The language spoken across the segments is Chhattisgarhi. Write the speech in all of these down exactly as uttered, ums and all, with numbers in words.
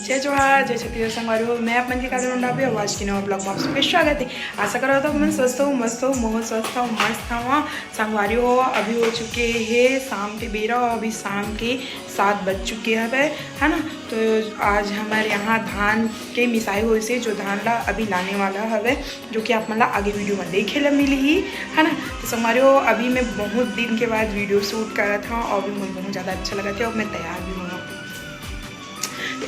जय जोहार, जय छत्तीसगढ़ संगवारी हो। मैं अपन के काजल मुंडा पे आज के नवा ब्लॉग में आप सबके स्वागत है। आशा करत हूँ आप मन स्वस्थ हो, मस्त हो, महूँ स्वस्थ हो, मस्त हवा। संगवारी हो, अभी हो चुके हैं शाम के बेरा और अभी शाम के सात बज चुके हवे, है ना। तो आज हमारे यहाँ धान के मिसाई होइस हे, जो धान ला अभी लाने वाला हवे, जो कि आप मन ला आगे वीडियो में देखे ला मिलही, है ना। तो संगवारी हो, अभी मैं बहुत दिन के बाद वीडियो शूट करत हूँ और अभी मुझे बहुत ज़्यादा अच्छा लगत हे और मैं तैयार भी हूँ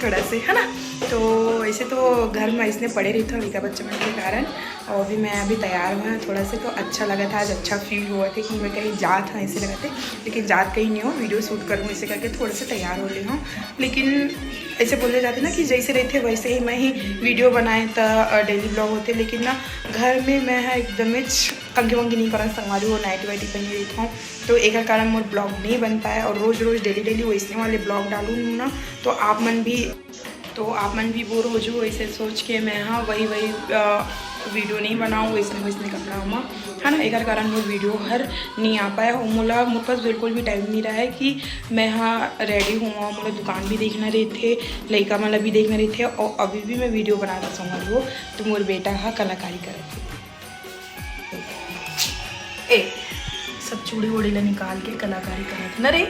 थोड़ा से, है ना। तो ऐसे तो घर में ऐसने पड़े रहिथों लइका बच्चा मन के कारण, और अभी मैं अभी तैयार हुआ हूँ थोड़ा से, तो अच्छा लगत हे आज, अच्छा फील होवत हे कि मैं कहीं जात हूँ ऐसे लगत हे, लेकिन जात कहीं नहीं हूँ, वीडियो शूट करूँ ऐसे करके थोड़ा से तैयार हो ले हूँ। लेकिन ऐसे बोले जाते ना कि जैसे रहिथे वैसे ही मैं ही वीडियो बनाए त डेली ब्लॉग होथे, लेकिन ना घर में मैं ह एकदमेच कंघी वंघी नहीं करन संगवारी हो, नाइटी वाइटी पहनी रहिथों, तो एकर कारण मोर ब्लॉग नहीं बन पाए और रोज रोज डेली डेली वैसने वाले ब्लॉग डालूँ ना, तो आप मन भी तो आप मन भी बोर हो जाओ ऐसे सोच के मैं हाँ वही वही अ, वीडियो नहीं बनाऊँ वैसने वैसने कपड़ा में, है ना। एकर कारण मोर वीडियो हर नहीं आ पाए और मोला मोर पास बिल्कुल भी टाइम नहीं रहा है कि मैं हाँ रेडी हुआ, मोला दुकान भी देखना रहिथे, लइका मन ला भी देखना रहिथे और अभी भी मैं वीडियो बनाना संगवारी हो, तो मोर बेटा हा कलाकारी करत हे। ए, सब चूड़ी वूड़ी ला निकाल के कलाकारी करत हे ना रे,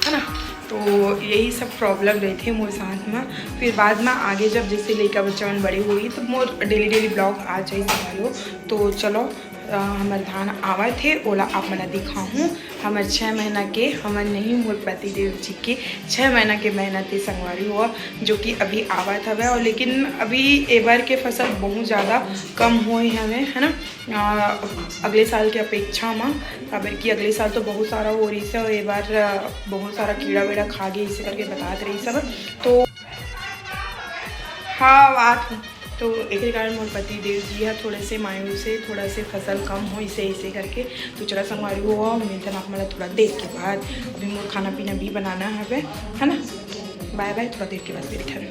है ना। तो यही सब प्रॉब्लम रहिथे मोर साथ में। फिर बाद में आगे जब जैसे लइका बच्चा मन बड़े होही तो मोर डेली डेली ब्लॉग आ जाही संगवारी हो। तो चलो, अ, हमर धान आवत हे, ओला आप मन ला दिखाहूँ। हमर छः महीना के, हमर नहीं, मोर पति देव जी के छः महीना के मेहनत हे संगवारी हो, जो कि अभी आवत हवे। और लेकिन अभी ए बार के फसल बहुत ज़्यादा कम होए हवे, है ना, अ, अगले साल के अपेक्षा म, काबर कि अगले साल तो बहुत सारा हो रहिस हे और ए बार, अ, बहुत सारा कीड़ा वेड़ा खा गे, इसे करके बतात रहिस हे। तो हाँ, बात तो एकर कारण मोर पति देव जी ह थोड़ा से मायूस हे, थोड़ा से फसल कम होइस हे इसे करके। तो चला संगवारी हो, मिलथन आप मन ला थोड़ा देर के बाद। अभी मोर खाना पीना भी बनाना हवे, है ना। बाय बाय, थोड़ा देर के बाद मिलथन।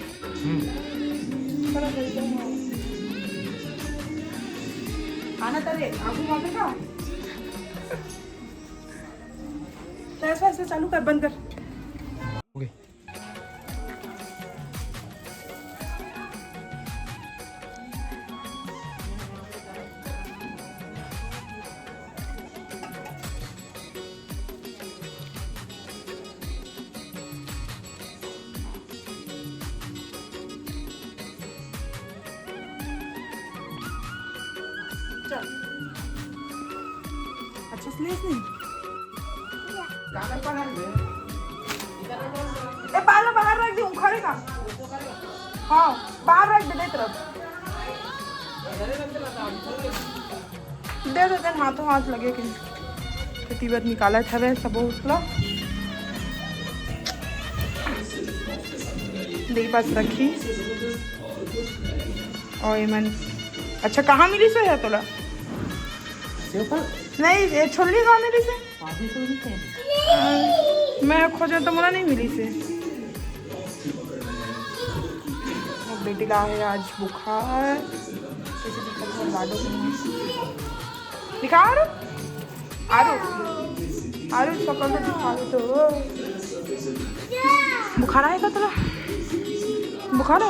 आना तारे आगू माते का। तो ऐसा ऐसा चालू कर, बंद कर। चल। अच्छा, स्लेस नहीं। ए, बाल बाहर रख दे, उखाड़ेगा। हाँ, बाहर रख दे, दे तरफ। दे दे, दे, हाथों हाथ लगे के। तो तिब्बत निकालत हवे सबो उसला। दे पास रखी। और ये मन, अच्छा, कहाँ मिली सो है तोला? नहीं, ये छोलनी कहाँ मिली से? मैं खोजे तो मोला नहीं मिली से। मोर बेटी ला है आज बुखार। कैसे दिखत है लाडो के मुंह? दिखा आरू। आरू। आरू, शक्ल तो दिखा दे तो। बुखार आएगा तोला? बुखार है?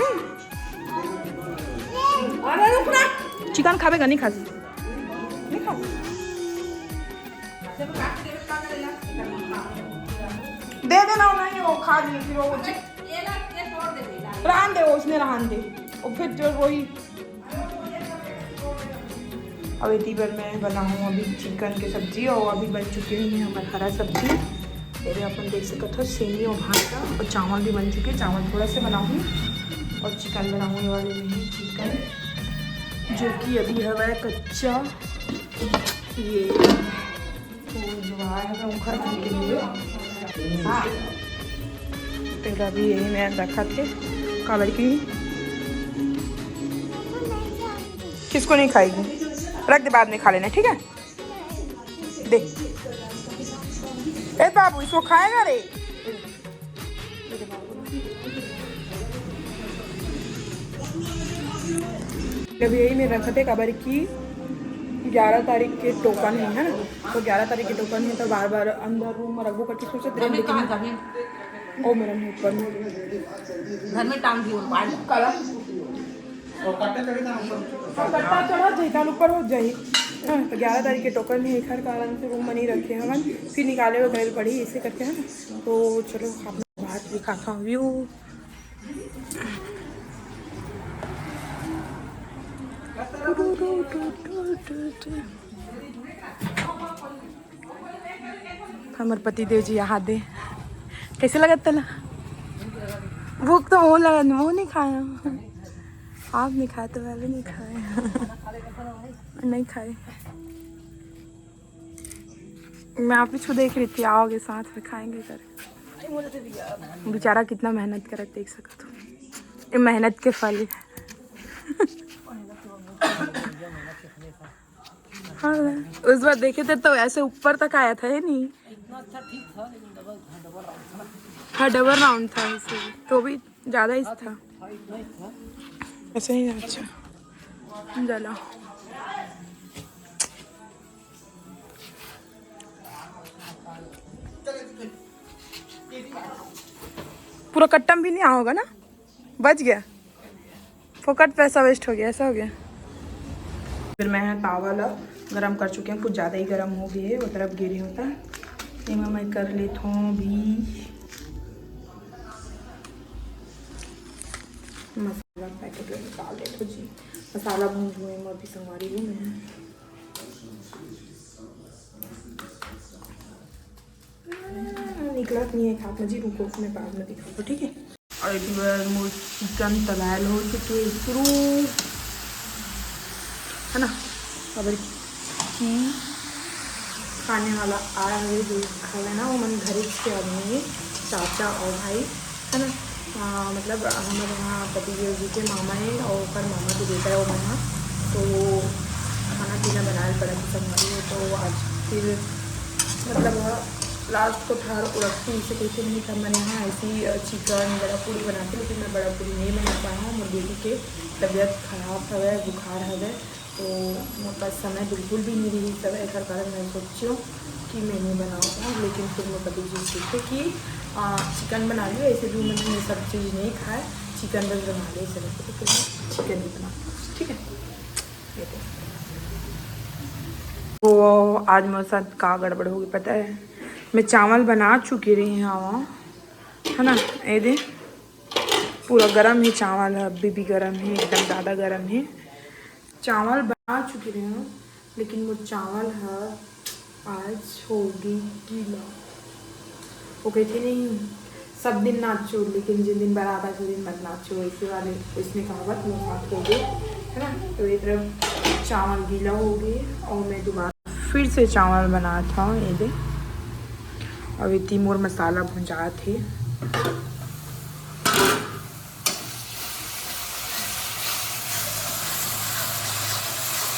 हम्म। चिकन खाबे का? नहीं खा। नहीं खा। दे देना, नहीं, वो खा ली, फिर वो रहन दे, वो उसने रहन दे, वो फिर जो वही। अब इतनी बार मैं बनाऊँ अभी चिकन के सब्जी, और अभी बन चुके हैं हमारे हरा सब्जी। ये भी अपन देख सकते हो, सेमी और भाटा और चावल भी बन चुके हैं। चावल थोड़ा से बनाऊँ और चिकन बनाऊँ, ये वाले में ही चिकन, जो कि अभी हवा है कच्चा। ये तो जुगाड़ है, तो उखड़ के लिए। हाँ। तेल अभी यही में रखा थे, काबर की किसको नहीं खाएगी, रख दे, बाद में खा लेना, ठीक है? दे, ए बाबू, इसको खाएगा रे। जब यही में रखते, काबर कि ग्यारह तारीख के टोकन है, है ना? तो ग्यारह तारीख के टोकन है, तो बार बार अंदर रूम में रखबो करके सोचत रहे, लेकिन ओ मेरा नहीं ऊपर में। घर में टांग दियो, बाहर। कला। और कट्टा चढ़ा जाही, काल ऊपर हो जाही। हाँ, तो ग्यारह तारीख के टोकन है, एखर कारण से रूम में नहीं रखे हवन, फिर निकाले हुए गए पड़ी, इसे करके है ना। तो चलो, आप बाहर दिखाता हूँ व्यू। हमर पति देव जी यहाँ दे, कैसे लगत तला? भूख तो बहुत लगत, वो नहीं खाया। आप नहीं खाए तो मैं भी नहीं खाए। नहीं खाए। मैं आप ही छू देख रही थी, आओगे साथ में खाएंगे कर। बेचारा कितना मेहनत करत, देख सकत हो। ये मेहनत के फल है। हाँ, उस बार देखे थे तो ऐसे ऊपर तक आया था, है नहीं? इतना अच्छा ठीक था, लेकिन डबल था, डबल राउंड था। हाँ, डबल राउंड था, इसे तो भी ज्यादा ही था। था, इतना ही था। ऐसे ही। अच्छा, चलो। पूरा कट्टम भी नहीं आया होगा ना, बच गया, फोकट पैसा वेस्ट हो गया, ऐसा हो गया। फिर मैं तावा ला गरम कर चुके हैं, कुछ ज़्यादा ही गरम हो गए है, वो तरफ गिरे होता। एमा मैं कर लेत हूँ भी मसाला पैकेट ला निकाल लेत हूँ जी। मसाला भूंज हुए मैं अभी संगवारी हूँ मैं। निकलत नहीं है खात में जी, रुको, मैं बाद में दिखाऊँ, ठीक है। और एक बार मोर चिकन तलायल हो चुके शुरू, है ना। अब की खाने वाला आया हुए जो हवे ना, वो मन घरे के आदमी, चाचा और भाई, है ना। हाँ, मतलब हमारे यहाँ पति देव जी के मामा है और ओकर मामा के बेटा है, वो मामा। तो खाना पीना बनाए पड़ा था संगवारी हो, तो आज फिर मतलब लास्ट को ठार उड़कती इसे कहते नहीं था। मैंने यहाँ ऐसी चिकन बड़ा पूरी बनाती, लेकिन मैं बड़ा पूरी नहीं बना पाया हूँ। मोर बेटी के तबीयत खराब हवे, बुखार हवे, तो मोर पास समय बिल्कुल भी नहीं रही सब, एकर कारण मैं सोचियो कि मैं नहीं बनाऊँ। लेकिन फिर मोर पति जी सीखे कि चिकन बना लियो, ऐसे भी मैंने ये सब चीज़ नहीं खाए, चिकन बस बना लियो, चलो, तो फिर मैं चिकन ही बना, ठीक है। ये देखो। तो आज मेरे साथ का गड़बड़ होगी पता है, मैं चावल बना चुकी रही हूँ, है ना। ये दे, पूरा गरम ही चावल है, अभी भी गरम है, एकदम ज़्यादा गरम है। चावल बना चुकी रही हूँ, लेकिन वो चावल है आज होगी गीला। वो कहते नहीं, सब दिन नाचो, लेकिन जिन दिन बारात आए, उस दिन मत नाचो, ऐसे वाले इसमें कहावत मेरे साथ हो गई, है ना। तो ये तरफ चावल गीला हो गए और मैं दोबारा फिर से चावल बनात हूँ। ये दे, अभी तीमोर मसाला भुंजात है।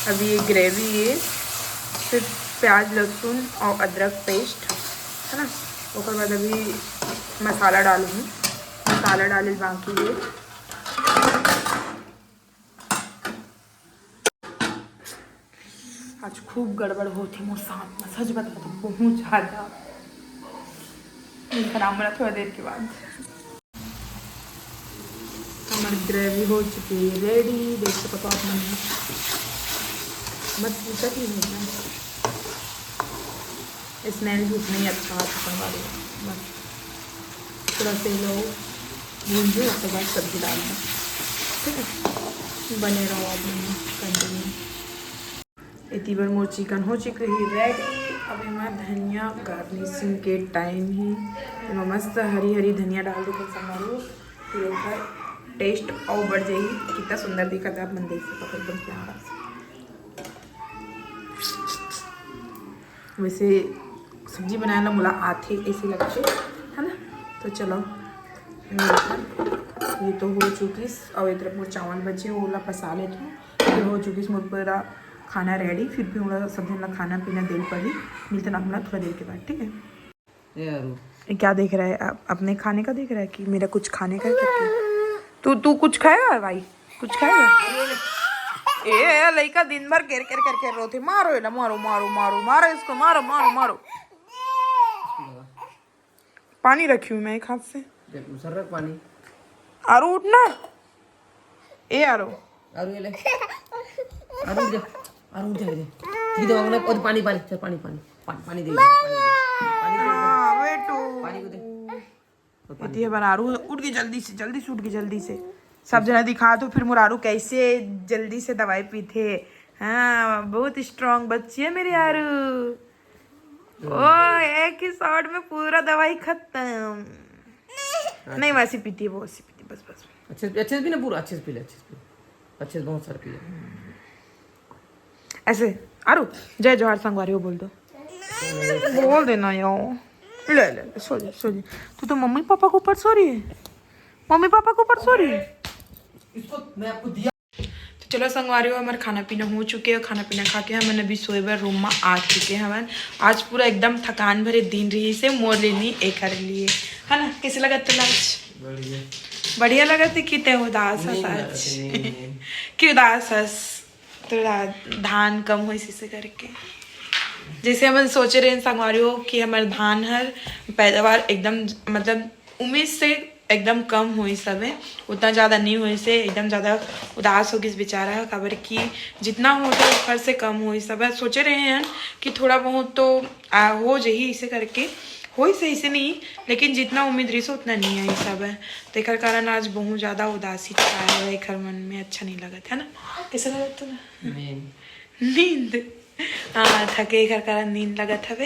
अभी ये ग्रेवी है, सिर्फ प्याज, लहसुन और अदरक पेस्ट, है ना। ओकर बाद अभी मसाला डालूंगी, मसाला डाले बाकी है। आज खूब गड़बड़ होती मोर साथ में, सच बता तो बहुत ज़्यादा। खराब बना थोड़ा देर के बाद। हमारी ग्रेवी हो चुकी है रेडी, देख सकते हो आप मन। बस इतना ही है, स्मेल भी उतना ही अच्छा आता है हमारे। बस थोड़ा से लो भून लो, उसके बाद सब्जी डाल दो, ठीक है। बने रहो आप मन कंटिन्यू। एती बर मोर चिकन हो चुके ही रेडी। अब एमा धनिया गार्निशिंग के टाइम ही। एमा मस्त हरी हरी धनिया डाल दो संगवारी हो, फिर ओकर टेस्ट अउ बढ़ जाही। कितना सुंदर दिखत है, आप मन देख सकत हो, एकदम प्यारा से। वैसे सब्जी बनाए ला मोला आथे ऐसे लगते, है ना। तो चलो, ये तो हो चुकिस, और इधर मोर चावल बचे, ओला पसा लेत हूँ। फिर हो चुकिस मोर पूरा खाना रेडी, फिर भी मोला सब झन ला खाना पीना दे पड़ी। मिलते ना अपना थोड़ा देर के बाद, ठीक है। ये क्या देख रहा है? अपने खाने का देख रहा है कि मेरा कुछ खाने का है करके? तू तू कुछ खाएगा भाई? कुछ खाएगा? ए लइका दिन भर केर केर केर केर रोथे। मारो एला, मारो मारो मारो मारो इसको, मारो मारो मारो। पानी रखी हूँ मैं एक हाथ से। देख, उधर रख पानी। आरू उठ ना। ए आरू। आरू ये ले। आरू उठ जा। आरू उठ जा, उठ जा। ठीक है, वहाँ और पानी, पानी, चल, पानी, पानी, पानी, पानी दे, पानी दे, पानी दे, हाँ बेटू। पानी को दे। और पानी इतनी बार आरू उठ के जल्दी से, जल्दी से उठ के जल्दी से। सब जना दिखा तो फिर मोर आरू कैसे जल्दी से दवाई पीथे। हाँ, बहुत स्ट्रांग बच्ची है मेरी आरू। ओ, एक ही शॉट में पूरा दवाई खत्म। नहीं, वैसे पीती है वो, वैसे पीती है, बस बस। अच्छे अच्छे से पी ना पूरा, अच्छे से पी ले, अच्छे से पी ले। अच्छे से बहुत सारा पी ले। ऐसे आरू, जय जोहार संगवारी हो बोल दो। बोल देना यो। ले ले ले, सो जा, सो जा। तू तो मम्मी पापा के ऊपर सो रही है, मम्मी पापा के ऊपर सो रही है। इसको मैं आपको दिया। तो चलो संगवारी हो, हमार खाना पीना हो चुके है। खाना पीना खा के हमन अभी सोए बर रूम में आ चुके हवन। आज पूरा एकदम थकान भरे दिन रहिसे मोर लेनी एकर लिए, है ना? कैसे लगत तोला आज? बढ़िया। बढ़िया लगत है कि ते उदास हस नींद आज? लगत है, नींद, नींद। कि उदास हस? थोड़ा धान कम होइस इसे करके। जैसे हमन सोचे रहे संगवारी हो कि हमार धान हर पैदावार एकदम, मतलब, उम्मीद से एकदम कम होइस हवे, उतना ज्यादा नहीं होइस हे, एकदम ज्यादा उदास हो गिस बेचारा ह, काबर कि जितना होथे ओकर से कम होइस हवे। सोचे रहे हन कि थोड़ा बहुत तो आ, हो जही इसे करके, होइस हे इसे नहीं, लेकिन जितना उम्मीद रहिस उतना नहीं आइस हवे। तो एकर कारण आज बहुत ज्यादा उदासी छाया है एकर मन में, अच्छा नहीं लगत है ना? कैसे लगत तोला? नींद। नींद। हाँ, थके एकर कारण नींद लगत हवे,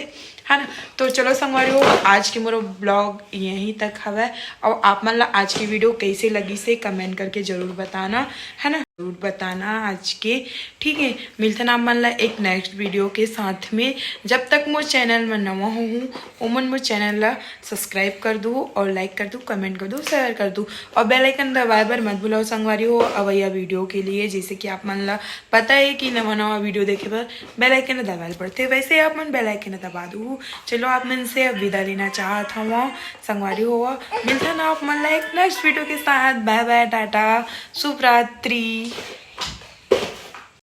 है ना? तो चलो संगवारी हो, आज के मोर ब्लॉग यहीं तक हवे। और आप मन ला आज की वीडियो कैसे लगिस हे कमेंट करके जरूर बताना, है ना? जरूर बताना आज के, ठीक है? मिलथन आप मन ला एक नेक्स्ट वीडियो के साथ में। जब तक मोर चैनल में नवा हो हूँ, ओमन मोर चैनल ला सब्सक्राइब कर दू और लाइक कर दू, कमेंट कर दू, शेयर कर दू और बेल आइकन दबाए बर मत भूलव संगवारी हो अवैया वीडियो के लिए। जैसे कि आप मन ला पता है कि नवा नवा वीडियो देखे बर बेल आइकन दबाए ला पड़थे, वैसे आप मन बेल आइकन दबा दू। चलो आप मन से अब विदा लेना चाहत हवं संगवारी हो, मिलथन आप मन ला एक नेक्स्ट वीडियो के साथ। बाय बाय, टाटा, शुभ रात्रि।